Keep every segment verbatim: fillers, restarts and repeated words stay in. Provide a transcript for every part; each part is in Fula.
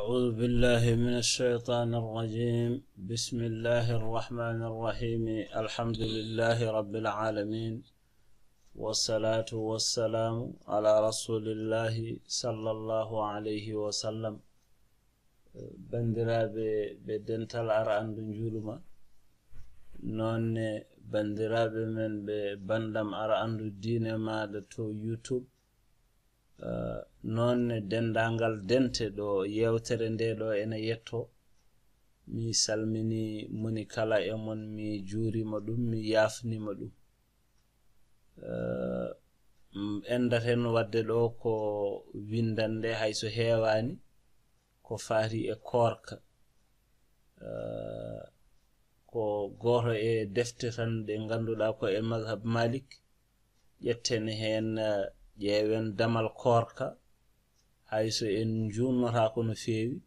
أعوذ بالله من الشيطان الرجيم. بسم الله الرحمن الرحيم. الحمد لله رب العالمين. والصلاة والسلام على رسول الله صلى الله عليه وسلم. Banndiraaɓe ɓe dental, ara anndu njuuluma. Noon ne banndiraaɓe men ɓe banndam, ara anndu diine maaɗa to YouTube. Eh, noon ne denndaangal dente ɗo yeewtere nde ɗo ene yetto. Mi salmini moni kala e mon, mi juurima ɗum, mi yaafnima ɗum. Eh, mm, enndaten waɗde ɗo ko winndannde, hay so heewaani, ko faati e koorka. Eh, ko gooto e defte tan ɗe ngannduɗaa ko e mazhab Malik. Ƴetten heen, eh, ƴeewen damal koorka, hay so en njuunnotaako no feewi,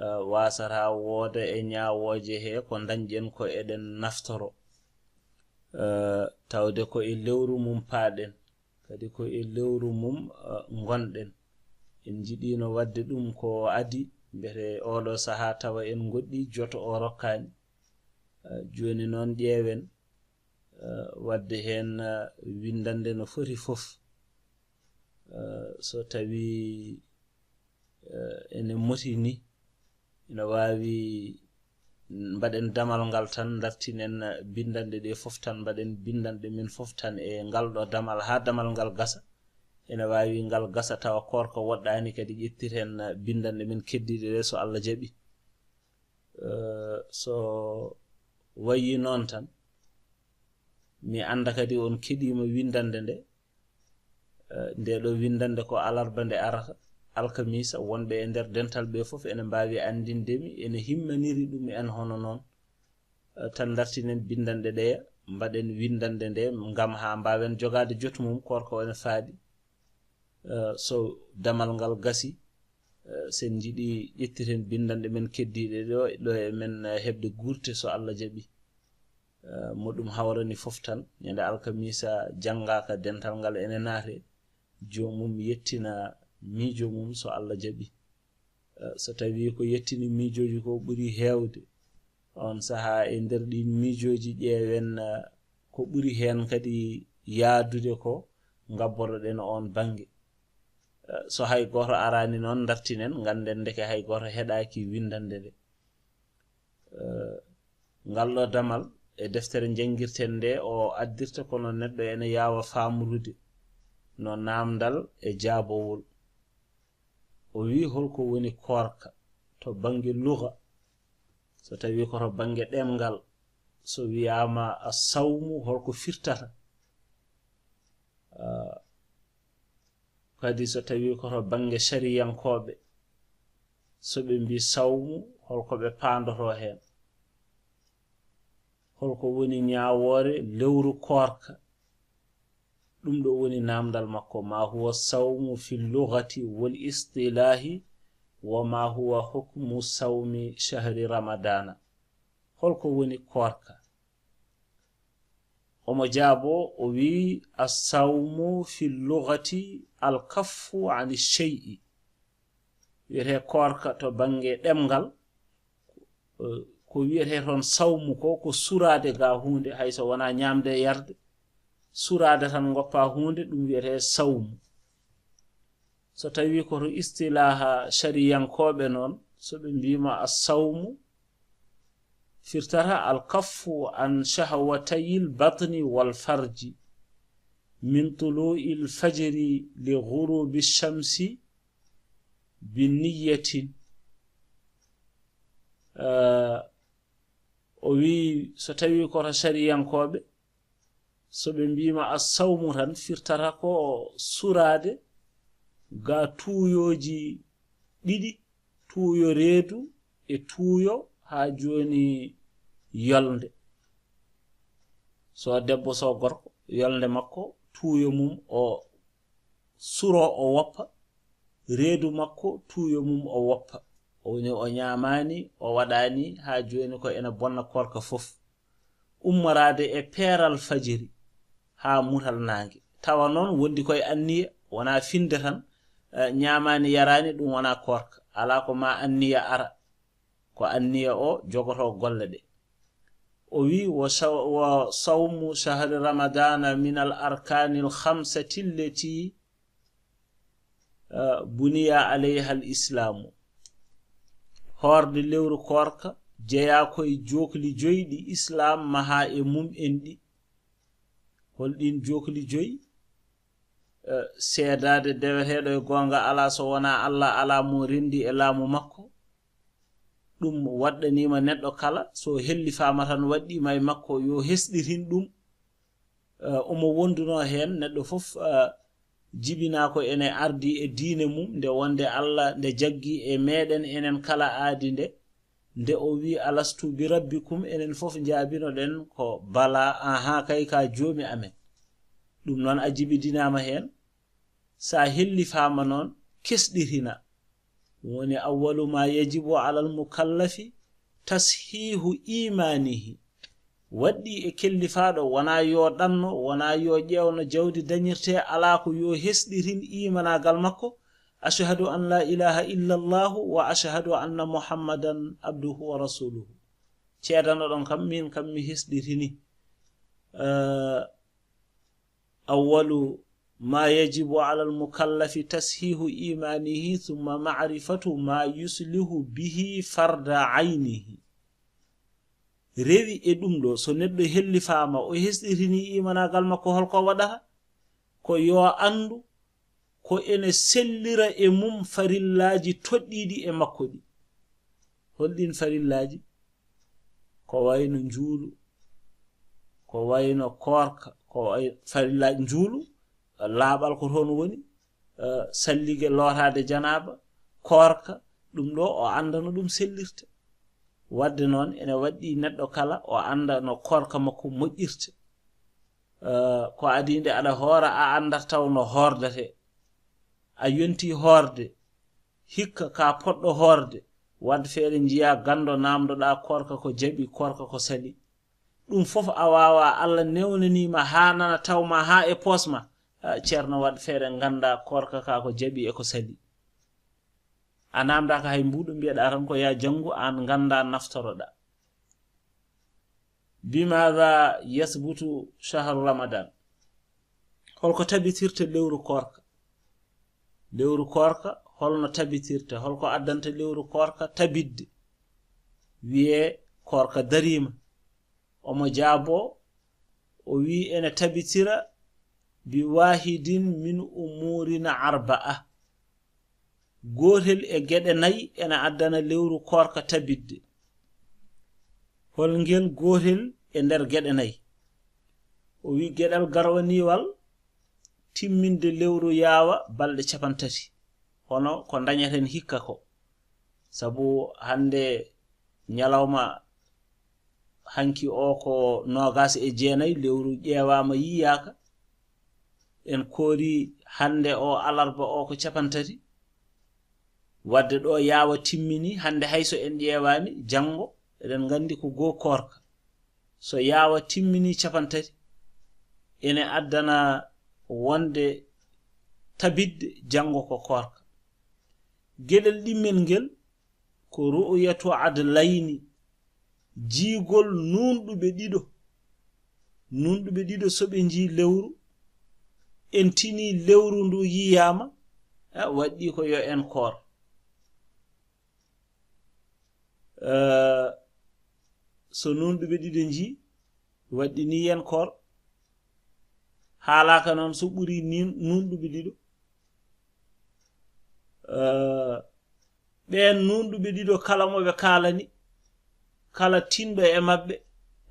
eh, waasata wooda e ñaawooje he ko ndañɗen ko eɗen naftoro. Eh, tawde ko e lewru mum paaɗen, kadi ko e lewru mum, eh, ngonɗen. En njiɗiino waɗde ɗum ko adii, mbete oɗo sahaa tawa en ngoɗɗii, joto o rokkaani. Eh, jooni noon ƴeewen, eh, waɗde heen, eh, winndannde no foti fof. Eh, so tawii, eh, ene moti ni, ina waawi mbaɗen damal ngal tan, ndartinen, eh, binndanɗe ɗe fof tan, mbaɗen binndanɗe men fof tan e ngal ɗo damal, haa damal ngal gasa. Ene waawi ngal gasa tawa koorka woɗɗaani, kadi ƴettiten, eh, binndanɗe men keddiiɗe ɗe, so Allah jaɓi. Eh, so wayi noon tan, mi annda kadi on keɗiima winndannde nde. Eh, nde ɗo winndannde ko alarba nde arata, alkamiisa, wonɓe e nder dental ɓe fof ene mbaawi anndinde mi, ene himmaniri ɗum en hono noon. Eh, tan ndartinen binndanɗe ɗe, mbaɗen winndannde nde ngam haa mbaawen jogaade jotu mum, koorka o ene faaɗi. Eh, so damal ngal gasi, eh, sen njiɗi ƴettiten binndanɗe men keddiiɗe ɗo, ɗo e men, eh, heɓde guurte so Allah jaɓi. Eh, mo ɗum hawrani fof tan, ñande alkamiisa janngaaka dental ngal ene naate, joomum yettina miijo mum so Allah jaɓi. Eh, so tawii ko yettini miijooji ko ɓuri heewde, on sahaa e nder ɗiin miijooji ƴeewen, eh, ko ɓuri heen kadi yaadude ko ngabbotoɗen oon bannge. Eh, so hay gooto araani noon, ndartinen, ngannden ndeke hay gooto heɗaaki winndannde nde. Eh, ngal ɗo damal e deftere njanngirten nde o addirta, kono neɗɗo ene yaawa faamrude no naamndal e jaabowol. O wiyi, holko woni koorka to bannge luga? So tawii ko to bannge ɗemngal, so wiyaama as-sawmu, holko firtata? Ah, kadi so tawii ko to bannge shariyankooɓe, so ɓe mbii sawmu, holko ɓe paandoto heen? Holko woni ñaawoore lewru koorka? Ɗum ɗo woni naamndal makko, ma huwa sawmu fi lugati wal istilaahi, wa ma huwa hukmu sawmi shahri Ramadaana. Holko woni koorka? Omo jaabo, o wiyi, as-sawmu fi lugati al kaffu ani shay'i. Wiyetee koorka to bannge ɗemngal, eh, ko wiyetee toon sawmu ko, ko suraade ga huunde, hay so wonaa ñaamde e yarde, suraade tan ngoppa huunde, ɗum wiyetee sawmu. So tawii ko to istilaaha shariyankooɓe noon, so ɓe mbiima as-sawmu, firtata al kaffu an shahwatayil batni wal farji min tuluu'il fajri li ghurubi shamsi bi niyyatin. Eh, o wiyi, so tawii ko to shariyankooɓe, so ɓe mbiima as-sawmu tan, firtata ko suraade ga tuuyooji ɗiɗi, tuuyo reedu e tuuyo haa jooni yolnde. So debbo, so gorko, yolnde makko, tuuyo mum o suro, o woppa, reedu makko, tuuyo mum o woppa. O woni o ñaamaani, o waɗaani, haa jooni ko ene bonna koorka fof. Ummoraade e peeral fajiri haa mutal naange. Tawa noon wondi koye anniya, wonaa finde tan, eh, ñaamaani, yaraani, ɗum wonaa koorka. Alaa ko ma anniya ara. Ko anniya o jogoto golle ɗe. O wi, "Wa saw-, wa sawmu shahri ramadana min al arkani al khamsati allati, ah, buniya alayha al islamu." Hoorde lewru koorka jeyaa ko e jookli joyi ɗi Islaam mahaa e mum en ɗi. Hol ɗin jookli joyi? Eh, seedaade deweteeɗo e goonga alaa so wonaa Allah, alaa mo renndi e laamu makko. Ɗum waɗɗaniima neɗɗo kala, so hellifaama tan waɗɗiima e makko, yo hesɗitin ɗum. Eh, omo wondunoo heen, neɗɗo fof, eh, jibinaa ko ene ardi e diine mum, nde wonde Allah nde jaggi e meɗen enen kala aadi nde, nde o wi, "Alastu bi rabbikum?" Enen fof njaabinoɗen ko, "Bala, aha, kay ka joomi amen." Ɗum noon a jibidinaama heen. Sa hellifaama noon, kesɗirina. Ɗum woni, "Awwalu ma yajibu alal mukallafi tashihu imanihi." Waɗɗi e kellifaaɗo, wonaa yo ɗanno, wonaa yo ƴeewno jawdi dañirtee, alaa ko yo hesɗitin imanaagal makko, "Ashhadu an la ilaha illa Allahu wa ashhadu anna Muhammadan abduhu wa rasuluhu." Ceedanoɗon kam, min kam mi hesɗitini. Eh, "Awwalu ma yajibu alal mukallafi tashihu imanihi, thumma ma'rifatu ma yuslihu bihi farda aynihi." Rewi e ɗum ɗo, so neɗɗo hellifaama, o hesɗitini imanaagal makko, holko waɗata? Ko yo anndu ko ene sellira e mum farillaaji toɗɗiiɗi e makko ɗi. Holɗin farillaaji? Ko wayno njuulu, ko wayno koorka, ko way-, farillaaji njuulu, laaɓal ko toon woni, eh, sallige, lootaade janaaba, koorka, ɗum ɗo o annda no ɗum sellirta. Waɗde noon, ene waɗɗi neɗɗo kala o annda no koorka makko moƴƴirta. Eh, ko adii nde aɗa hoora, a anndat taw no hoordate. A yonti hoorde, hikka ka poɗɗo hoorde, waɗ feere njiya ganndo naamndoɗa koorka ko jaɓi, koorka ko sali. Ɗum fof a waawa, Allah newnaniima haa nana taw ma haa e poos ma. Ah, ceerno, waɗ feere ngannda koorka ka ko jaɓi e ko sali. A naamndaaka hay mbuuɗu, mbiyeɗa tan ko ya janngu, aan ngannda naftoroɗa. Bimaada yasbutu shahru Ramadan? Holko tabitirta lewru koorka? Lewru koorka, holno tabitirta? Holko addanta lewru koorka tabitde? Wiyee koorka dariima. Omo jaabo, o wi ene tabitira bi wahidin min umurina arba'a. Gootel e geɗe nayi ene addana lewru koorka tabitde. Hol ngel gootel e nder geɗe nayi? O wi geɗal garwaniwal, timminde lewru yaawa balɗe capantati. Hono ko dañaten hikka ko. Sabu hannde ñalawma hanki o ko noogaas e jeenayi, lewru ƴeewaama, yiyaaka. En koori hannde o alarba o ko capantati. Waɗde ɗo yaawa timmini, hannde hay so en ƴeewaani, janngo eɗen nganndi ko goo koorka. So yaawa timmini capantati, ene addana wonde tabitde janngo ko koorka. Geɗel ɗimmel ngel ko ru'yatu adlayni, jiigol nuunɗuɓe ɗiɗo. Nuunɗuɓe ɗiɗo, so ɓe njii lewru, en tini lewru ndu yiyaama, a, waɗɗi ko yo en koor. Eh, so nuunɗuɓe ɗiɗo njii, waɗɗi ni yen koor. Haalaaka noon so ɓuri ni nuunɗuɓe ɗiɗo. Eh, ɓeen nuunɗuɓe ɗiɗo kala mo ɓe kaalani, kala tinɗo e maɓɓe,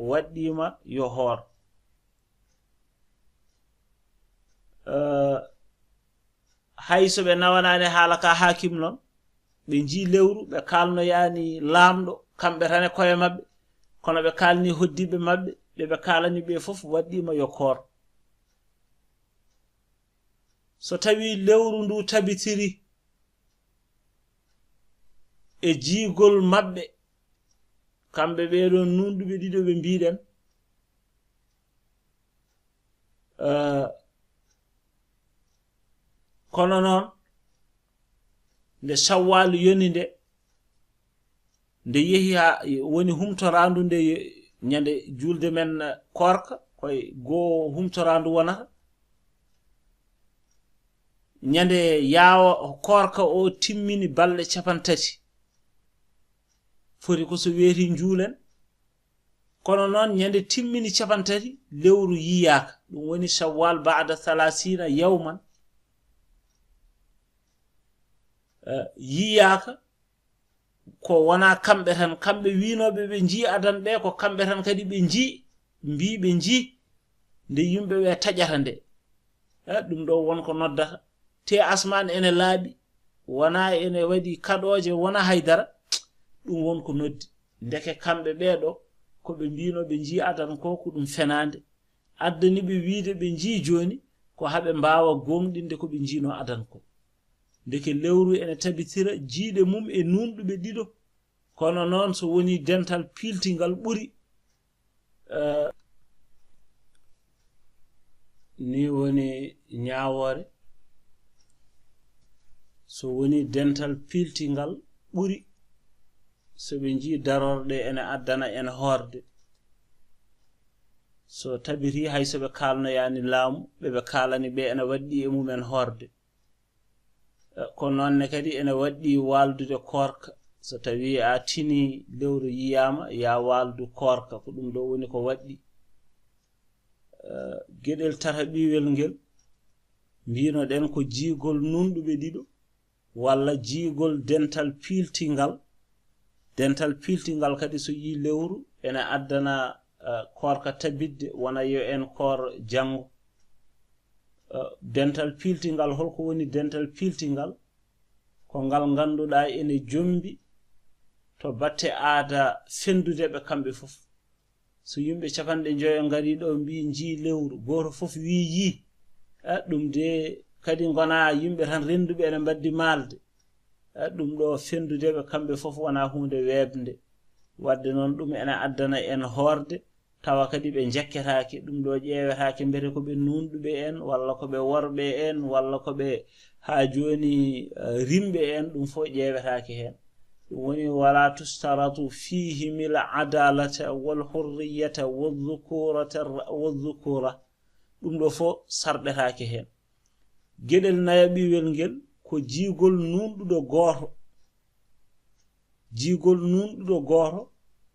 waɗɗiima yo hoor. Eh, hay so ɓe nawanaani haala ka haakim noon, ɓe njii lewru, ɓe kaalnoyaani laamɗo, kamɓe tan e koye maɓɓe, kono ɓe kaalni hoddiiɓe maɓɓe, ɓe ɓe kaalani ɓe fof waɗɗiima yo koor. So tawii lewru ndu tabitiri e jiigol maɓɓe, kamɓe ɓee ɗoon nuunɗuɓe ɗiɗo ɓe mbiɗen, eh, kono noon, nde Shawwal yoni nde, nde yehi haa woni humtoraandu nde, ñande juulde men koorka, koye goo humtoraandu wonata. Ñande yaawa koorka o timmini balɗe capantati. Foti ko so weeti njuulen. Kono noon, ñande timmini capantati, lewru yiyaaka. Ɗum woni Shawwal ba'da thalathina yawman. Eh, yiyaaka, ko wonaa kamɓe tan, kamɓe wiinooɓe ɓe njii adan ɓe, ko kamɓe tan kadi ɓe njii, mbii ɓe njii nde yimɓe ɓe taƴata nde. Eh, ɗum ɗo won ko noddata. Te asmaan ene laaɓi, wonaa ene waɗi kaɗooje, wonaa hay dara. Ɗum won ko noddi. Ndeke kamɓe ɓee ɗo, ko ɓe mbiinoo ɓe njii adan ko, ko ɗum fenaande. Addani ɓe wiide ɓe njii jooni, ko haa ɓe mbaawa gooŋɗinde ko ɓe njiinoo adan ko. Ndeke lewru ene tabitira jiiɗe mum e nuunɗuɓe ɗiɗo. Kono noon, so woni dental piiltingal ɓuri, eh, ni woni ñaawoore. So woni dental piiltingal ɓuri, so ɓe njii darorɗe ene addana en hoorde. So tabiti hay so ɓe kaalnoyaani laamu, ɓe ɓe kaalani ɓe ene waɗɗii e mumen hoorde. Eh, ko noon ne kadi ene waɗɗii waaldude koorka. So tawii a tinii lewru yiyaama, yaa waaldu koorka, ko ɗum ɗo woni ko waɗɗii. Eh, geɗel tataɓiwel ngel, mbiino-ɗen ko jiigol nuunɗuɓe ɗiɗo, walla jiigol dental piiltingal. Dental piiltingal kadi so yii lewru, ene addana, eh, koorka tabitde, wona yo en koor janngo. Eh, dental piiltingal, holko woni dental piiltingal? Ko ngal ngannduɗaa ene jommbi to batte aada fenndude ɓe kamɓe fof. So yimɓe capanɗe njoyo ngarii ɗo, mbii njii lewru, gooto fof wii yii, a, ɗum de kadi ngonaa yimɓe tan rennduɓe ene mbaddi maalde. A, ɗum ɗo fenndude ɓe kamɓe fof wonaa huunde weeɓnde. Waɗde noon, ɗum ene addana en hoorde, tawa kadi ɓe njekketaake. Ɗum ɗo ƴeewetaake mbete ko ɓe nuunɗuɓe en, walla ko ɓe worɓe en, walla ko ɓe haa jooni, eh, rimɓe en, ɗum fof ƴeewetaake heen. Ɗum woni, "Wala tustaratu fihimil adalata wal hurriyata wa dhukurata, wa dhukura." Ɗum ɗo fof sarɗetaake heen. Geɗel nayaɓiwel ngel ko jiigol nuunɗuɗo gooto. Jiigol nuunɗuɗo gooto,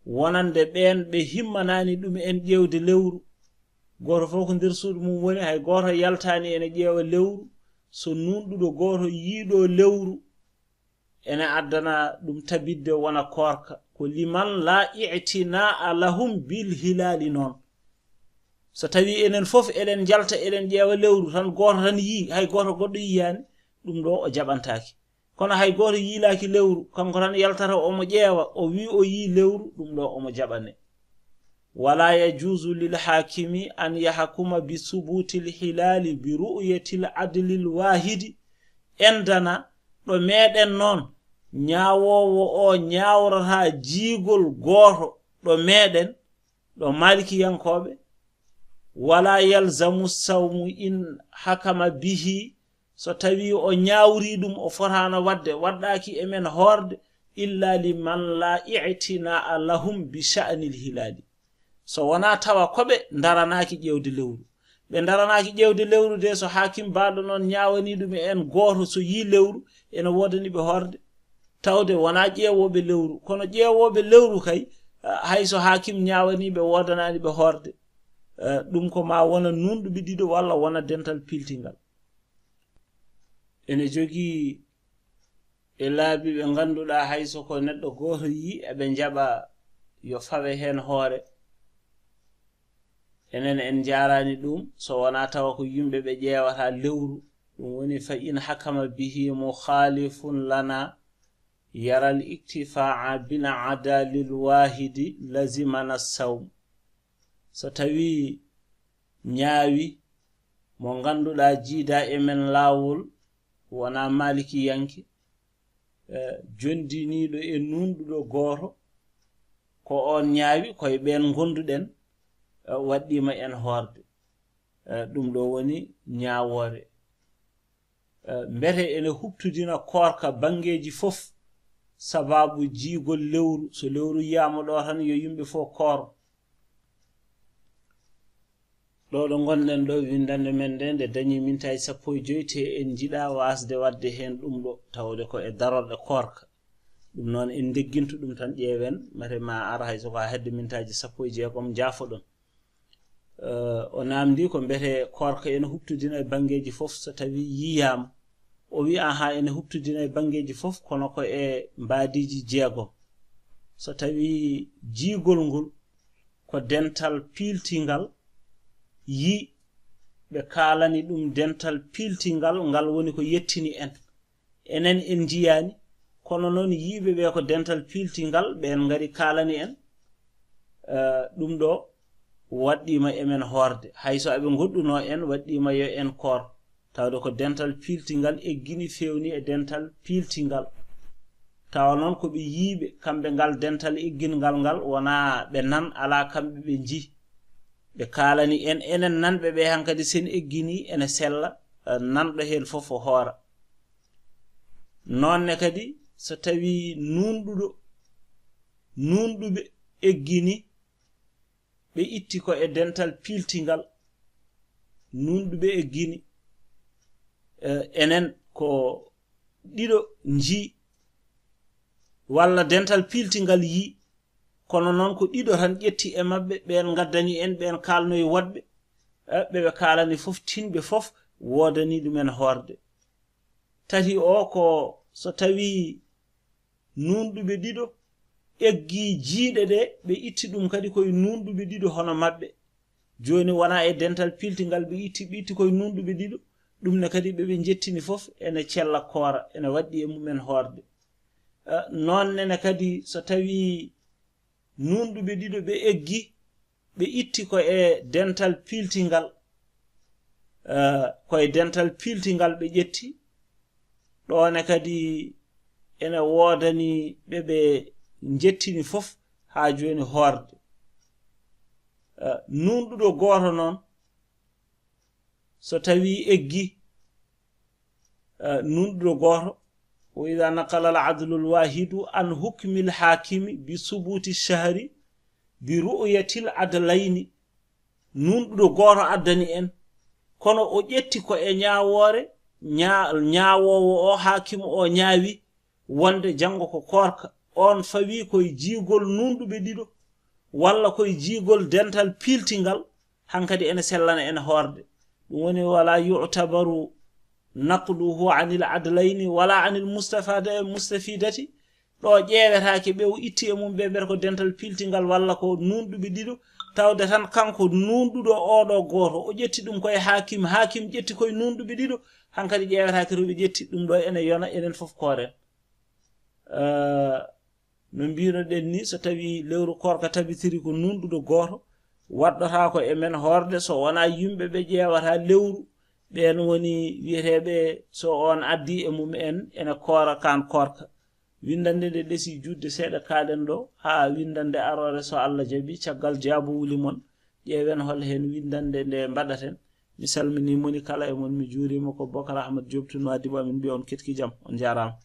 wonande ɓeen ɓe himmanaani ɗum en ƴeewde lewru. Gooto fof ko nder suudu mum woni, hay gooto yaltaani ene ƴeewa lewru. So nuunɗuɗo gooto yiiɗo lewru, ene addana ɗum tabitde wona koorka. Ko liman la i'tinaa lahum bil hilaali noon. So tawii enen fof eɗen njalta, eɗen ƴeewa lewru, tan gooto tan yii, hay gooto goɗɗo yiyaani, ɗum ɗo o jaɓantaake. Kono hay gooto yiilaaki lewru, kanko tan yaltata omo ƴeewa, o wii o yii lewru, ɗum ɗo omo jaɓane. Wala yajuuzu lil haakimi an yahkuma bi subuutil hilaali bi ru'yatil adlil waahidi indana, ɗo meeɗen noon, ñaawoowo o ñaawrata jiigol gooto ɗo meeɗen, ɗo Maalikiyankooɓe, wala yalzamu sawmu in hakama bihi, so tawii o ñaawrii ɗum, o fotaano waɗde, waɗɗaaki e men hoorde, illa liman la i'tinaa lahum bi sha'nil hilaali. So wonaa tawa ko ɓe ndaranaaki ƴeewde lewru. Ɓe ndaranaaki ƴeewde lewru de, so haakim baaɗo noon ñaawanii ɗum e en gooto, so yii lewru, ene woodani ɓe hoorde. Tawde wonaa ƴeewooɓe lewru, kono ƴeewooɓe lewru kay, ah, hay so haakim ñaawanii ɓe, woodanaani ɓe hoorde. Eh, ɗum ko ma wona nuunɗuɓe ɗiɗo walla wona dental piiltingal. Ene jogii e laabi ɓe ngannduɗaa hay so ko neɗɗo gooto yii, eɓe njaɓa yo fawe heen hoore. Enen en njaaraani ɗum, so wonaa tawa ko yimɓe ɓe ƴeewata lewru. Ɗum woni, "Fa in hakama bihi mukhalifun lana yaral iktifaa bil adalil waahidi lazimana sawm." So tawii ñaawi mo ngannduɗaa jiidaa e men laawol, wonaa maalikiyanke, eh, jonndiniiɗo e nuunɗuɗo gooto, ko oon ñaawi, koye ɓeen ngonduɗen, eh, waɗɗiima en hoorde. Eh, ɗum ɗo woni ñaawoore. Mbete ene huɓtodina koorka banngeeji fof, sababu jiigol lewru, so lewru yiyaama ɗo tan yo yimɓe fof koor. Ɗo ɗo ngonɗen ɗo, winndannde men nde, nde dañi mintaaji sappo e joy, te en njiɗa waasde waɗde heen ɗum ɗo, tawde ko e darorɗe koorka. Ɗum noon en ndeggintu ɗum tan, ƴeewen, mate ma ar hay so ko haa hedde mintaaji sappo e jeegom, njaafoɗon. O naamndi ko mbete koorka ene huɓtodina e banngeeji fof so tawii yiyaama. O wi, ahaa, ene huɓtodina e banngeeji fof, kono ko e mbaadiiji jeegom. So tawii jiigol ngol ko dental piiltingal, yii, ɓe kaalani ɗum dental piiltingal, ngal woni ko yettini en. Enen en njiyaani, kono noon yiiɓe ɓe ko dental piiltingal, ɓeen ngari kaalani en. Ɗum ɗo waɗɗiima e men hoorde. Hay so aɓe ngoɗɗunoo en, waɗɗiima yo en koor. Tawde ko dental piiltingal eggini, feewni e dental piiltingal. Tawa noon ko ɓe yiiɓe, kamɓe ngal dental eggingal ngal, wonaa ɓe nan, alaa kamɓe ɓe njii. Ɓe kaalani en, enen nanɓe ɓe hankadi, sen eggini ene sella, nanɗo heen fof o hoora. Noon ne kadi, so tawii nuunɗuɗo, nuunɗuɓe eggini, ɓe itti ko e dental piiltingal, nuunɗuɓe eggini, enen ko ɗiɗo njii, walla dental piiltingal yii, kono noon ko ɗiɗo tan ƴetti e maɓɓe, ɓeen ngaddani en, ɓeen kaalnoyi woɗɓe, ɓe ɓe kaalani fof, tinɓe fof woodani ɗumen hoorde. Tati o ko so tawii nuunɗuɓe ɗiɗo eggii jiiɗe ɗe, ɓe itti ɗum kadi koye nuunɗuɓe ɗiɗo hono maɓɓe. Jooni wonaa e dental piiltingal ɓe itti, ɓe itti koye nuunɗuɓe ɗiɗo, ɗum ne kadi ɓe ɓe njettini fof ene cella koora, ene waɗɗi e mumen hoorde. Noon nene kadi so tawii nuunɗuɓe ɗiɗo ɓe eggi, ɓe itti ko e dental piiltingal, ko e dental piiltingal ɓe ƴetti, ɗoone kadi ene woodani ɓe ɓe njettini fof haa jooni hoorde. Nuunɗuɗo gooto noon, so tawii eggi, nuunɗuɗo gooto, wa ida naqala al adlu al wahidu an hukmi al hakimi bi subuti shahri bi ru'yati al adlayni, nuunɗuɗo gooto addani en, kono o ƴetti ko e ñaawoore, ñaa-, ñaawoowo o, haakimu o ñaawi wonde janngo ko koorka, oon fawii koye jiigol nuunɗuɓe ɗiɗo, walla koye jiigol dental piiltingal, hankadi ene sellana en hoorde. Ɗum woni, wala yu'tabaru naqluhu anil adlayni wala anil mustafada-, mustafidati. Ɗo ƴeewetaake ɓe o itti e mum ɓe mbiyata ko dental piiltingal walla ko nuunɗuɓe ɗiɗo, tawde tan kanko nuunɗuɗo oɗo gooto, o ƴetti ɗum koye haakim, haakim ƴetti koye nuunɗuɓe ɗiɗo, hankadi ƴeewetaake to ɓe ƴetti ɗum ɗo, ene yona enen fof kooren. Eh, no mbiynoɗen ni, so tawii lewru koorka tabitiri ko nuunɗuɗo gooto, waɗɗotaako e men hoorde so wonaa yimɓe ɓe ƴeewata lewru, ɓeen woni wiyeteeɓe so oon addii e mum en, ene koora kaan koorka. Winndannde nde ɗesii juutde seeɗa, kaalen ɗo haa winndannde aroore so Allah jaɓi, caggal jaabowuli mon, ƴeewen hol heen winndannde nde mbaɗaten. Mi salminii moni kala e mon, mi juuriima, ko Bokar Ahmad Diop to Nouadhibou, amin mbiya on ketki jam, on njaaraama.